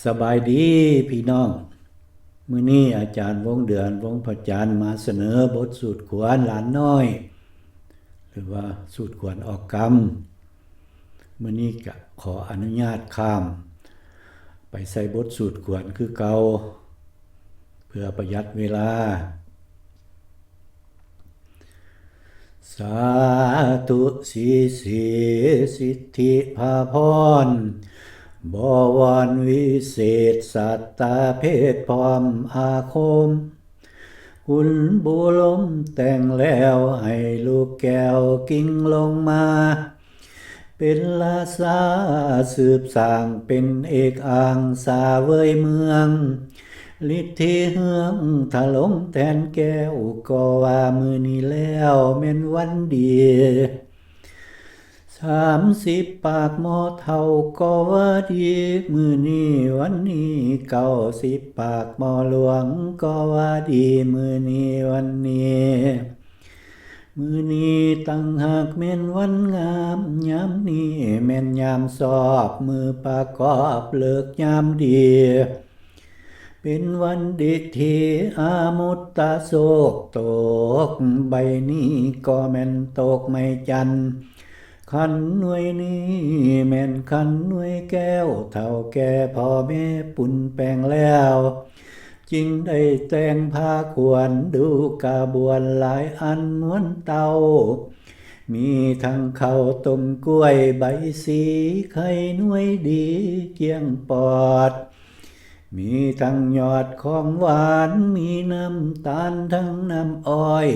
ສະບາຍດີພີ່ນ້ອງ, ມື້ນີ້ອາຈານວົງເດືອນ ວົງພະຈັນ ມາສະເໜີບົດສູດຂວັນຫຼານນ້ອຍ ຫຼືວ່າສູດຂວັນອອກກຳ. ມື້ນີ້ກະຂໍອະນຸຍາດຂ້າມໄປໃສ່ບົດສູດຂວັນຄືເກົ່າ ເພື່ອປະຢັດເວລາ. ສາທຸ ສີສີ ສິດທິພາພອນ ບໍວອນວິເສດ ສັດຕາເພດພ້ອມອາຄົມ ຄຸນບູລົມແຕ່ງແລ້ວ ໃຫ້ລູກແກ້ວກິ່ງລົງມາ ເປັນລາຊາສືບສ້າງ ເປັນເອກອ້າງສາເວີຍເມືອງ ລິດທິເຮືອງຖະຫຼົງແທນແກ້ວ ກໍວ່າມື້ນີ້ແລ້ວແມ່ນວັນດີ ສາມສິບປາກໝໍເຖົ້າກໍວ່າດີ ມື້ນີ້ວັນນີ້ ເກົ້າສິບປາກໝໍຫຼວງກໍວ່າດີ ມື້ນີ້ວັນນີ້ ມື້ນີ້ຕ່າງຫາກແມ່ນວັນງາມ ຍາມນີ້ແມ່ນຍາມຊອບ ມື້ປະກອບເລີກຍາມດີ ເປັນວັນດິດທີ່ອາມຸດຕະໂຊກຕົກ ໃບນີ້ກໍແມ່ນຕົກໄມ້ຈັນ ຂັນໜ່ວຍນີ້ແມ່ນຂັນໜ່ວຍແກ້ວ ເຖົ້າແກ່ພໍ່ແມ່ປຸ້ນແປງແລ້ວ ຈຶ່ງໄດ້ແຕ່ງພາຂວັນ ດູກະບວນຫຼາຍອັນມວນເຕົ້າ ມີທັງເຂົ້າຕົ້ມກ້ວຍ ໃບສີໄຂ່ໜ່ວຍດີກ້ຽງປອດ ມີທັງຍອດຂອງຫວານ ມີນ້ຳຕານທັງນ້ຳອ້ອຍ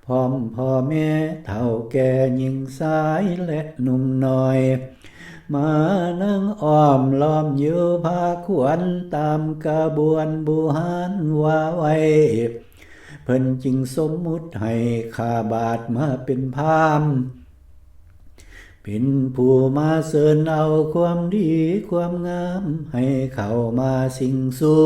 ພ້ອມພໍ່ແມ່ເຖົ້າແກ່ຍິງຊາຍ ແລະ ໜຸ່ມນ້ອຍ ມານັ່ງອ້ອມລ້ອມຢູ່ພາຂວັນ ຕາມກະບວນບູຮານວ່າໄວ້ ເພິ່ນຈຶ່ງສົມມຸດໃຫ້ຂ້າບາດມາເປັນພາມ ເປັນຜູ້ມາເຊີນເອົາຄວາມດີຄວາມງາມ ໃຫ້ເຂົ້າມາສິງສູ່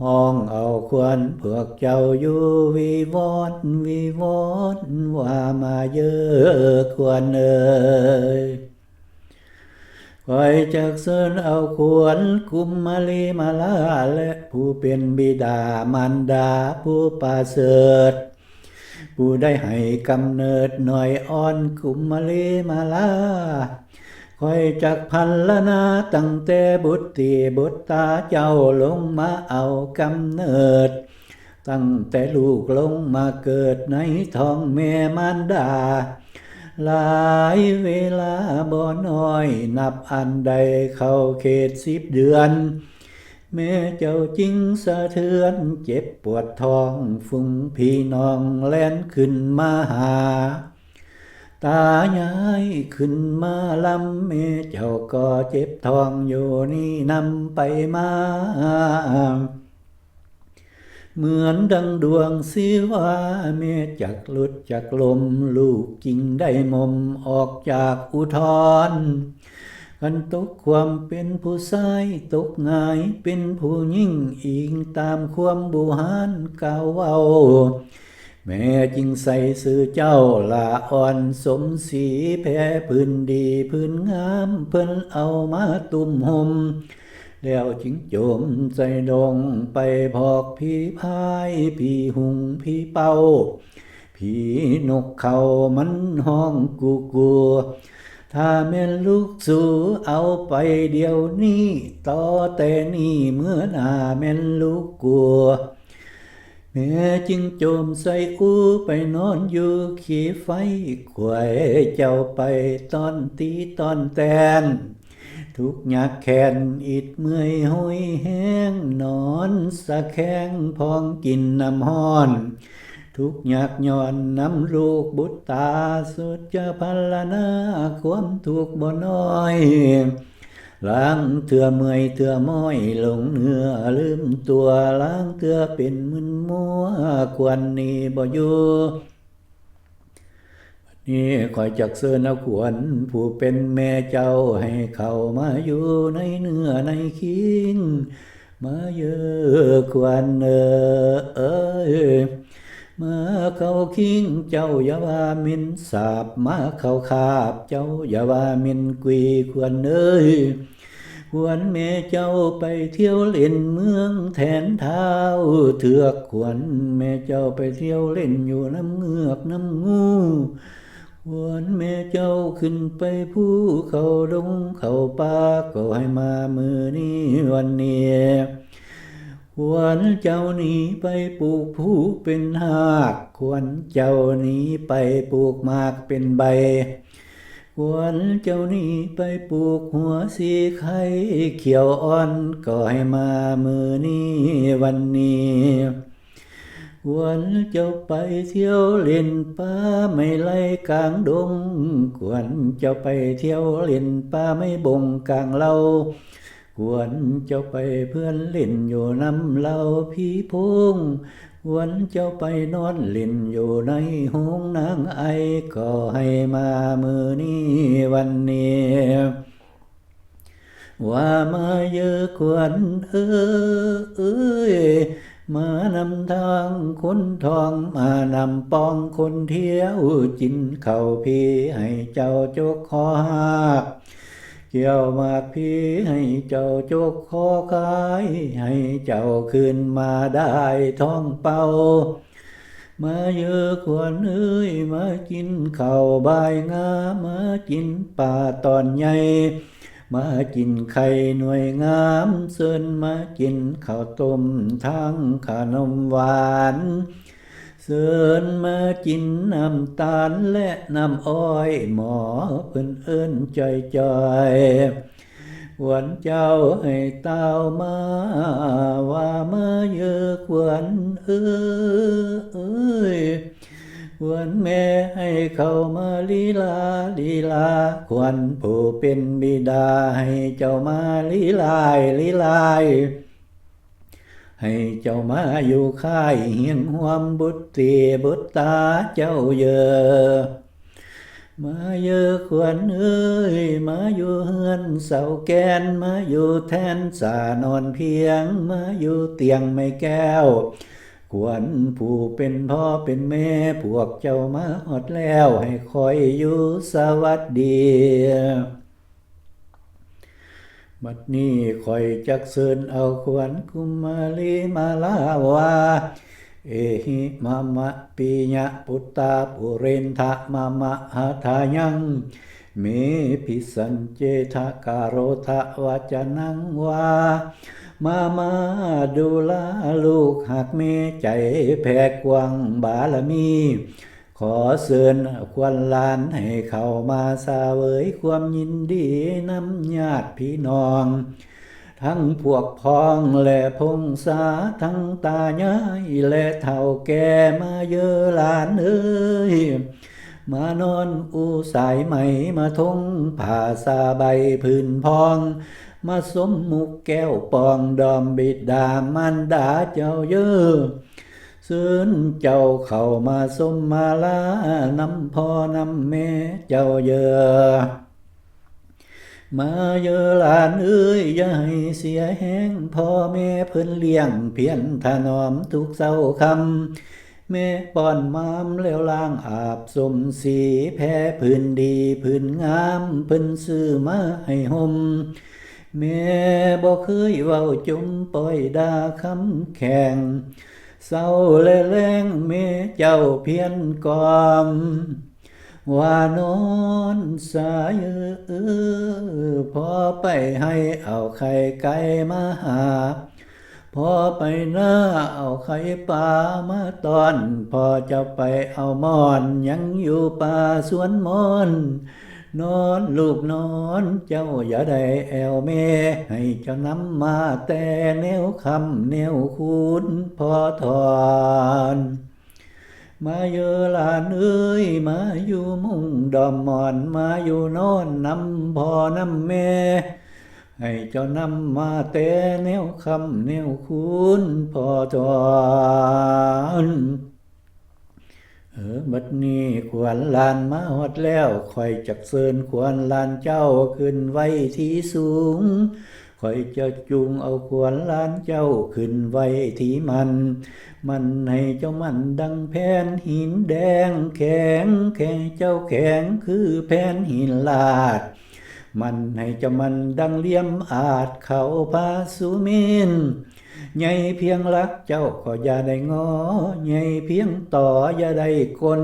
ຮ້ອງເອົາຄວັນພວກເຈົ້າຢູ່ວິວອນວິວອນ ວ່າມາເຢີຄວັນເອີຍ ຂ້ອຍຈັກເຊີນເອົາຄວັນກຸມມະລີມາລາ ແລະ ຜູ້ເປັນບິດາມານດາຜູ້ປະເສີດ ຜູ້ໄດ້ໃຫ້ກຳເນີດນ້ອຍອ່ອນກຸມມະລີມາລາ ຂ້ອຍຈັກພັນລະນາຕັ້ງແຕ່ບຸດຕີບຸດຕາເຈົ້າລົງມາເອົາກຳເນີດ ຕັ້ງແຕ່ລູກລົງມາເກີດໃນທ້ອງແມ່ມານດາ ຫຼາຍເວລາບໍ່ນ້ອຍ ນັບອັນໃດເຂົ້າເຂດສິບເດືອນ ແມ່ເຈົ້າຈຶ່ງສະເທືອນເຈັບປວດທ້ອງ ຝູງພີ່ນ້ອງແລ່ນຂຶ້ນມາຫາ ຕາຍາຍຂຶ້ນມາລຳ ແມ່ເຈົ້າກໍເຈັບທ້ອງຢູ່ນີ້ນຳໄປມາ ເໝືອນດັ່ງດວງຊີວາ ແມ່ຈັກຫຼຸດຈັກລົ້ມ ລູກຈຶ່ງໄດ້ໝົມອອກຈາກອຸທອນ ຄັນຕົກຄວາມເປັນຜູ້ຊາຍ ຕົກງ່າຍເປັນຜູ້ຍິງ ອີງຕາມຄວາມບູຮານກ່າວເວົ້າ ແມ່ຈຶ່ງໃສ່ຊື່ເຈົ້າຫຼ້າອ່ອນສົມສີ ແພພື້ນດີພື້ນງາມ ເພິ່ນເອົາມາຕຸ້ມຫົ່ມ ແລ້ວຈຶ່ງໂຈມໃສ່ດົງ ໄປພອກຜີພາຍ ຜີຫຸງຜີເປົ້າ ຜີນົກເຂົາມັນຮ້ອງກູກູ ຖ້າແມ່ນລູກສູເອົາໄປດຽວນີ້ ຕໍ່ແຕ່ນີ້ເມື່ອໜ້າແມ່ນລູກກູ ແມ່ຈຶ່ງໂຈມໃສ່ອູ ໄປນອນຢູ່ຂີ້ໄຟ ຂວາຍເຈົ້າໄປຕ້ອນຕີຕ້ອນແຕນ ທຸກຍາກແຄ້ນອິດເມື່ອຍໂຫຍແຮງ ນອນສະແຄງພອງກິນນ້ຳຮ້ອນ ທຸກຍາກຍ້ອນນຳລູກບຸດຕາ ສຸດຈະພັນລະນາຄວາມທຸກບໍ່ນ້ອຍ ລາງເທື່ອເມື່ອຍເທື່ອມ້ອຍ ຫຼົງເນື້ອລືມຕົວ ລາງເທື່ອເປັນມຶນມົວ ຄວັນນີ້ບໍ່ຢູ່ ນີ້ຂ້ອຍຈັກເຊີນເອົາຂວັນ ຜູ້ເປັນແມ່ເຈົ້າ ໃຫ້ເຂົ້າມາຢູ່ໃນເນື້ອໃນຄີງ ມາເຢີຂວັນເອີຍ ມາເຂົ້າຄີງເຈົ້າຢ່າວ່າເໝັນສາບ ມາເຂົ້າຄາບເຈົ້າຢ່າວ່າເໝັນກຸຍ ຂວັນເອີຍ ຂວັນແມ່ເຈົ້າໄປທ່ຽວຫຼິ້ນເມືອງແຖນທ້າວເທືອກ, ຂວັນແມ່ເຈົ້າໄປທ່ຽວຫຼິ້ນຢູ່ນຳເງືອກນຳງູ, ຂວັນແມ່ເຈົ້າຂຶ້ນໄປພູເຂົາດົງເຂົາປ່າ, ກໍໃຫ້ມາມື້ນີ້ວັນນີ້. ຂວັນເຈົ້າໜີໄປປູກພູເປັນຮາກ, ຂວັນເຈົ້າໜີໄປປູກໝາກເປັນໃບ, ຂວັນເຈົ້າໜີໄປປູກຫົວສີໄຄຂຽວອ່ອນ, ກໍໃຫ້ມາມື້ນີ້ວັນນີ້. ຂວັນເຈົ້າໄປທ່ຽວຫຼິ້ນປ່າໄມ້ໄລ່ກາງດົງ, ຂວັນເຈົ້າໄປທ່ຽວຫຼິ້ນປ່າໄມ້ບົງກາງເຫຼົ່າ, ຂວັນເຈົ້າໄປເພື່ອນຫຼິ້ນຢູ່ນຳເຫຼົ່າຜີໂພງ, ຂວັນເຈົ້າໄປນອນຫຼິ້ນຢູ່ໃນໂຮງນາງໄອ, ກໍໃຫ້ມາມື້ນີ້ວັນນີ້. ວ່າມາເຢີຂວັນເອີຍ, ມານຳທາງຄົນທ່ອງ, ມານຳປອງຄົນທ່ຽວ, ກິນເຂົ້າພີໃຫ້ເຈົ້າຈົກຄໍຮາກ, ກ່ຽວໝາກພີໃຫ້ເຈົ້າຈົກຄໍຄາຍ, ໃຫ້ເຈົ້າຄືນມາໄດ້ທ້ອງເປົ່າ. ມາເຢີຂວັນເອີຍ, ມາກິນເຂົ້າບາຍງາ, ມາກິນປາຕອນໃຫຍ່, ມາກິນໄຂ່ໜ່ວຍງາມ, ເຊີນມາກິນເຂົ້າຕົ້ມທັງຂະໜົມຫວານ, ເຊີນມາກິນນ້ຳຕານ ແລະ ນ້ຳອ້ອຍ ໝໍເພິ່ນເອີ້ນຈ່ອຍໆ. ຂວັນເຈົ້າໃຫ້ຕ່າວມາ, ວ່າມາເຢີຂວັນເອີຍ, ຂວັນແມ່ໃຫ້ເຂົ້າມາລີລາລີລາ, ຂວັນຜູ້ເປັນບິດາໃຫ້ເຈົ້າມາລີລາຍລີລາຍ, ໃຫ້ເຈົ້າມາຢູ່ຄ້າຍຮຽງຮ່ວມບຸດຕີບຸດຕາເຈົ້າເຢີ. ມາເຢີຂວັນເອີຍ, ມາຢູ່ເຮືອນເສົາແກ່ນ, ມາຢູ່ແທ່ນສານອນພຽງ, ມາຢູ່ຕຽງໄມ້ແກ້ວ, ຂວັນຜູ້ເປັນພໍ່ເປັນແມ່, ພວກເຈົ້າມາຮອດແລ້ວ, ໃຫ້ຂ້ອຍຢູ່ສະຫວັດດີ. ບັດນີ້ຂ້ອຍຈັກເຊີນເອົາຂວັນກຸມມາລີມາລາວ່າ, ເອຫິມະມະປິຍະປຸດຕາປຸເຣນທະມະມະຫະທາຍັງ ເມພິສັນເຈທະກາໂຣທະວະຈະນັງວາ, ມາມາດູລາລູກຮັກແມ່ໃຈແຜ່ກວ້າງບາລະມີ. ຂໍເຊີນຂວັນຫຼານໃຫ້ເຂົ້າມາສະເຫວີຍຄວາມຍິນດີນຳຍາດພີ່ນ້ອງ ທັງພວກພ້ອງ ແລະ ພົງສາ ທັງຕາຍາຍ ແລະ ເຖົ້າແກ່ ມາເຢີຫຼານເອີຍ ມານອນອູສາຍໄໝ ມາທົງຜ້າສະບາຍພື້ນພອງ ມາຊົມມຸກແກ້ວປອງ ດອມບິດາມານດາເຈົ້າເຢີ ເຊີນເຈົ້າເຂົ້າມາຊົມມາລານຳພໍ່ນຳແມ່ເຈົ້າເຢີ. ມາເຢີຫຼານເອີຍ ຢ່າໃຫ້ເສຍແຮງ ພໍ່ແມ່ເພິ່ນລ້ຽງພຽນຖະໜອມທຸກເຊົ້າຄ່ຳ ແມ່ປ້ອນມາມແລ້ວລ້າງອາບສົມສີ ແຜ່ພື້ນດີພື້ນງາມ ເພິ່ນຊື້ມາໃຫ້ຫົ່ມ ແມ່ບໍ່ເຄີຍເວົ້າຈົ່ມ ປ້ອຍດ່າຄຳແຂງ ເຊົ້າແລະແລງແມ່ເຈົ້າພຽນກ່ອມ ວ່ານອນສາຍເອີ ພໍ່ໄປໄຮ່ເອົາໄຂ່ໄກ່ມາຫາ ພໍ່ໄປນາເອົາໄຂ່ປາມາຕ້ອນ ພໍ່ເຈົ້າໄປເອົາໝອນ ຍັງຢູ່ປ່າສວນມອນ ນອນລູກນອນ ເຈົ້າຢ່າໄດ້ແອວແມ່ ໃຫ້ເຈົ້ານຳມາແຕ່ແນວຄ່ຳແນວຄູນ ພໍ່ທອນ. ມາເຢີຫຼານເອີຍ ມາຢູ່ມຸ້ງດອມໝອນ ມາຢູ່ນອນນຳພໍ່ນຳແມ່ ໃຫ້ເຈົ້ານຳມາແຕ່ແນວຄ່ຳແນວຄູນ ພໍ່ທອນ. ເອີ ບັດນີ້ຂວັນຫຼານມາຮອດແລ້ວ ຂ້ອຍຈັກເຊີນຂວັນຫຼານເຈົ້າຂຶ້ນໄວ້ທີ່ສູງ ຂ້ອຍຈະຈູງເອົາຂວັນຫຼານເຈົ້າຂຶ້ນໄວ້ທີ່ໝັ້ນ ໝັ້ນໃຫ້ເຈົ້າໝັ້ນດັ່ງແຜ່ນຫີນແດງ ແຂງ ແຂງເຈົ້າແຂງຄືແຜ່ນຫີນລາດ ໝັ້ນໃຫ້ຈຳໝັ້ນດັ່ງຫຼ່ຽມອາດເຂົ້າພາສຸເມນ. ໃຫຍ່ພຽງຫຼັກເຈົ້າກໍຢ່າໄດ້ງໍ, ໃຫຍ່ພຽງຕໍຢ່າໄດ້ກົນ.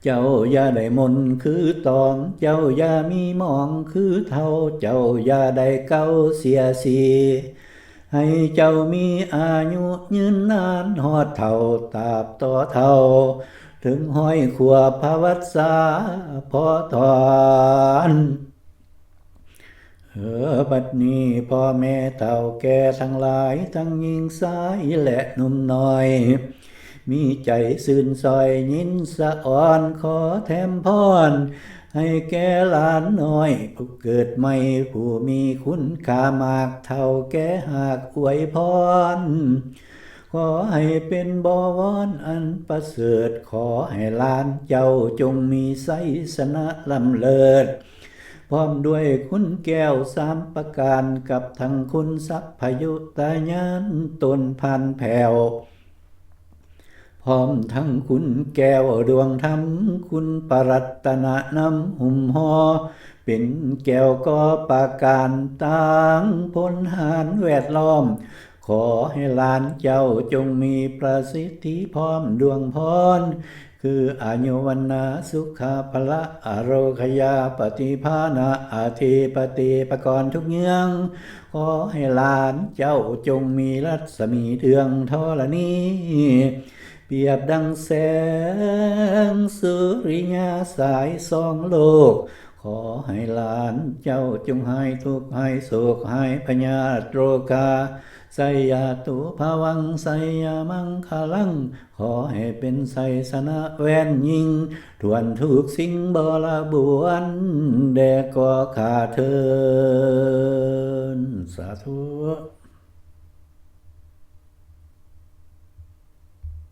ເຈົ້າຢ່າໄດ້ມົນຄືຕອງ, ເຈົ້າຢ່າມີໝອງຄືເທົ້າ, ເຈົ້າຢ່າໄດ້ເກົ່າເສຍສີ. ໃຫ້ເຈົ້າມີອາຍຸຍືນນານຮອດເຖົ້າຕາບຕໍ່ເຖົ້າ ເຖິງຮ້ອຍຂວບພະວັດສາພໍທອນ. ເອີ ບັດນີ້ພໍ່ແມ່ເຖົ້າແກ່ທັງຫຼາຍ ທັງຍິງຊາຍ ແລະ ໜຸ່ມນ້ອຍ ມີໃຈຊື່ນຊອຍຍິນສະອອນ ຂໍແຖມພອນໃຫ້ແກ່ຫຼານນ້ອຍຜູ້ເກີດໃໝ່ ຜູ້ມີຄຸນຄ່າມາກ ເຖົ້າແກ່ຮາກອວຍພອນ ຂໍໃຫ້ເປັນບໍວອນອັນປະເສີດ ຂໍໃຫ້ຫຼານເຈົ້າຈົ່ງມີໄຊຊະນະລ້ຳເລີດ ພ້ອມດ້ວຍຄຸນແກ້ວສາມປະການ ກັບທັງຄຸນສັບພະຍຸຕະຍານ ຕົ້ນພານແພ້ວ ພ້ອມທັງຄຸນແກ້ວດວງທຳ ຄຸນປະລັດຕະນະນຳຫຸ້ມຫໍ່ ເປັນແກ້ວກໍປະການ ຕາງພົນຫານແວດລ້ອມ ຂໍໃຫ້ຫຼານເຈົ້າຈົ່ງມີປະສິດທິພ້ອມດວງພອນ ຄືອາຍຸວັນນະສຸຂະພະລະອາໂລຄະຍາປະຕິພານະອາທິປະຕິປະກອນທຸກເຍືອງ ຂໍໃຫ້ຫຼານເຈົ້າຈົ່ງມີລັດສະໝີເດືອງທໍລະນີ ປຽບດັ່ງແສງສຸລິຍາສາຍສ່ອງໂລກ ຂໍໃຫ້ຫຼານເຈົ້າຈົ່ງຫາຍທຸກຫາຍໂສກຫາຍພະຍາດໂລກາ ໄຊຍາຕຸພະວັງໄຊຍະມັງຄະລັງ ຂໍໃຫ້ເປັນໄຊຊະນະແວ່ນຍິ່ງ ຖ້ວນທຸກສິ່ງບໍລະບວນ ແດ່ກໍຂ້າເທີນ ສາທຸ.